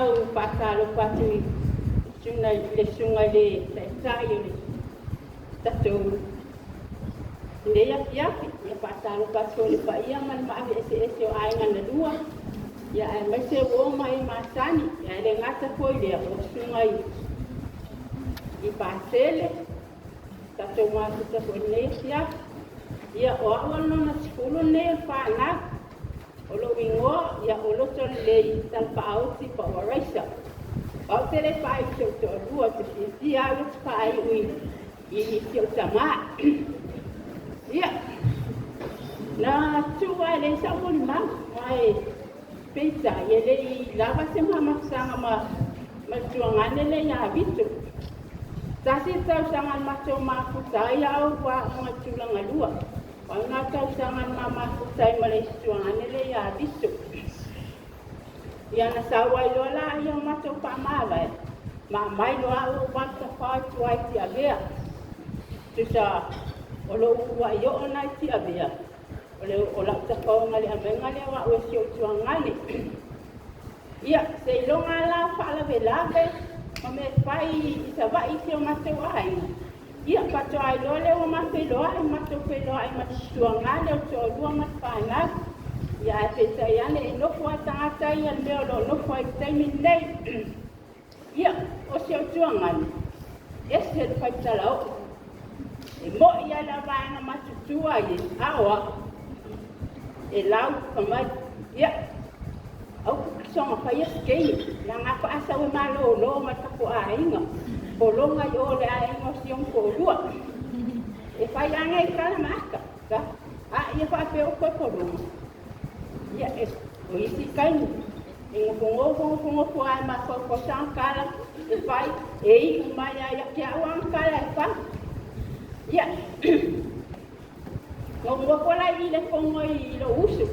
Sa ou faatalofa atu i le susuga i le Taitai o le tatou lenei afiafi. Ia faatalofa atu foi i le paia ma le maave eseese o aiga na lua, ia aemaise uo ma e masani. Ae le gata foi i lea, o susuga i Patele, tatou mafuta foi i lenei afiafi. Ia, o au o le lona 10 lenei o le fanau. O lou igoa, ia o Lotolelei Talafaauti Pauaraisa. O au te le faaiu i si ou toalua, ou te fiafia au ou te faaiu i si ou tamā. Ia, na tuu lava e leai sau molimau, ae peitai e le i lava se mamasaga ma le tuagane lea ia Vito. Tasi le tausaga na matou mafuta ai a o ou aoga i tulaga lua. Pau lena o tausaga na ma mafuta ai ma le isi tuagane lea ia Vito. Ia na sau ai loa laia o matou faamavae, ma aumai loa au ou alu tafao i tua i Tiavea. Tusa o lou uluai oo lena i Tiavea, o lau tafaoga i le aumaiga lea o au e si ou tuagane. Ia, seiloga lava la o faalavelave ma mea fai i Savaii i si o matou aiga, ia faatoa iloa lea ua ma feiloai, matou feiloai ma le tuagane o le toalua ma le fanau. Ia ae peitai ane e nofo lava tagata ia i le mea o lo o nofo ai i le taimi lenei. Ia, o si ou tuagane, ese le faitalaoo. E moi lava le vaega matutua ia, a o au, e lau ka mai. Ia, au soga faia se teine, leaga faatoa sau e malolo ma le tatou aiga. Pologa i o le aiga o si ona toalua. E fai lava nei tala ma ata. A ia faapea ua toe pologa. Ia, o isi taimi, e nofonofo, nofonofo lava e mafaufau sana tala e fai, e iu mai lava ia te au ana tala e fai. Ia, na ou nofo la i le fono i lou uso.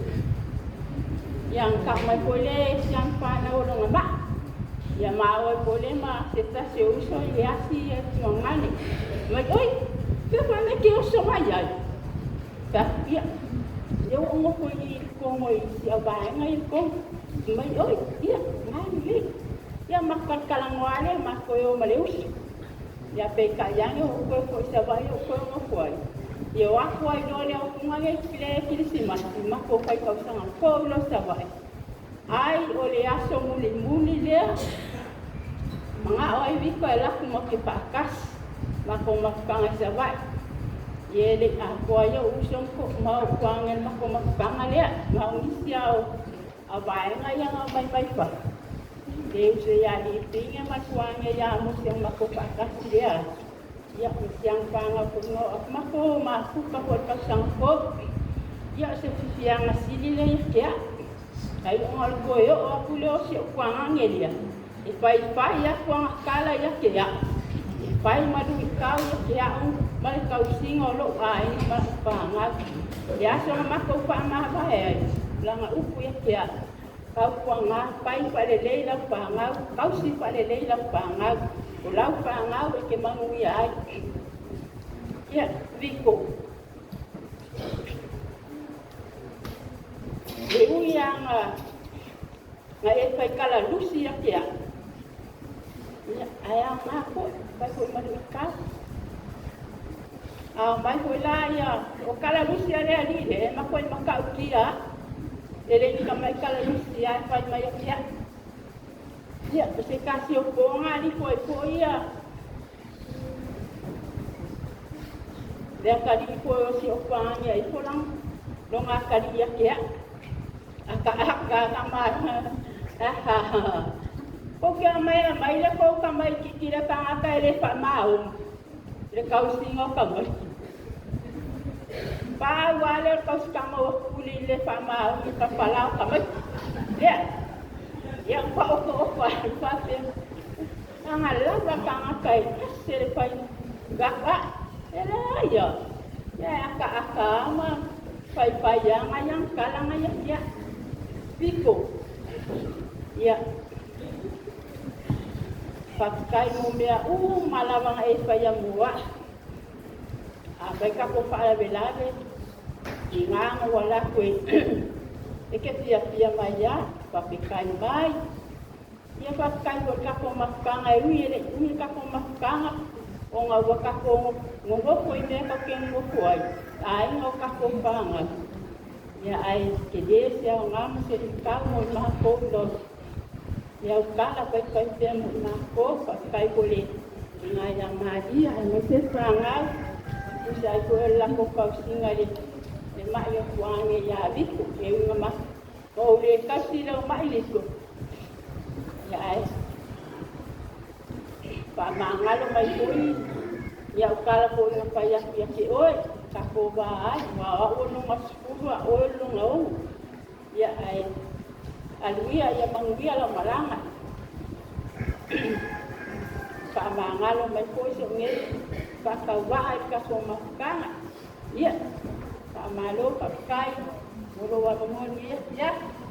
Ia, na tau mai foi le si ana fanau o lona maa. Ia maua ai foi le ma se tasi o uso i le asi ia tuagane. Mai, oi, fea fa mea ke oso mai ai. Fai atu, ia, ia ua ou nofo i le fono i si au vaega ia i tonu. Mai, oi, ia, ngai lelei. Ia matou talatalanoa lea, matou toe o ma le uso. Ia peitai ane ua ou toe foi i Savaii ou toe nofo ai. Ia o atu ai loa le autunga le Kerisimasi, matou fai tausaga fou loa i Savaii. Ai o le aso mulimuli lea, manao ai Vito e alu atu matou te faatasi, matou mafutaga i Savaii. Ia e le i atoa ai ou uso ma ou tuaga i le matou mafutaga lea. Na o nisi lava o vaega ia na omai mai fafo, le uso ia Lipinga ma le tuaga ia Mose o matou faatasi lea aso. Ia, ma si ana fanau foi na oo atu, matou mafuta foi i le tausaga fou. Ia, o se fiafiaga sili lea ia te au. Ai ona o le toe oo atu lea o si ou tuagane lea, e faifai atu ana tala ia te au, e fai ma luitau ia te au ma le tausiga o lou aiga ma lau fanau. Le aso na matou faamavae ai, lana upu ia te au, tautuana fai faalelei lau fanau, tausi faalelei lau fanau, o lau fanau e te manuia ai. Ia, Vito, e ui lava na e faitala lusi ia te au, ia, ae aoga foi, fai foi ma luitau. A o mai foi la ia, o tala lusi a le alii lea, e matuai matautia lava. E le ni tamai tala lusi lava e fai mai ia te au. Ia, o se tasi o po na alifo ai foi ia le atalii foi o si ou tuagane ai ifo lona atalii ia te au. Aka aka ka ma Ko ke mai a mai le ko ka mai ki le tangata e le whaamaomu le tausiga o tamalii. Pau lava lea o le tausikama ua puli i le faamaoni i papala o tamaiti. Lea, ia faaoto'oto ai faapea, aga lava tagata e ese le fai ga'a, e leai a, ia e akaaka lava ma faifai lava nai ana tala nai akia. Pito, ia, faafetai mo mea uma lava na e faia mo a'u. A fai tatou faalavelave, tiga na ou alu atu e te fiafia mai lava, faafetai mai. Ia Faafetai foi i le tatou mafutaga, e ui e le i umi le tatou mafutaga ona ua tatou nonofo i mea tatou te nonofo ai, aiga o tatou fanau, ia ae tele se aoga ma se luitau mo i matou i lau tala faifaipea mo i matou. Faafetai foi i le tina ia Maria aemaise le fanau e tusa ai foi o le latou tausiga i le ma'i o tuane ia Vito. E ui ina ou le tausi i lau ma'i Vito, ia ae faamagalo mai foi i au tala foi na fai atu ia te oe, tatou va ai, aua o au o le lona 10 a o oe o le lona 6. Ia ae alu ia ia manuia lau malaga. Faamagalo mai foi sou nei faatauvaa i le tatou mafutaga. Ia, faamalo, faafetai mo lou avanoa i lenei afiafi.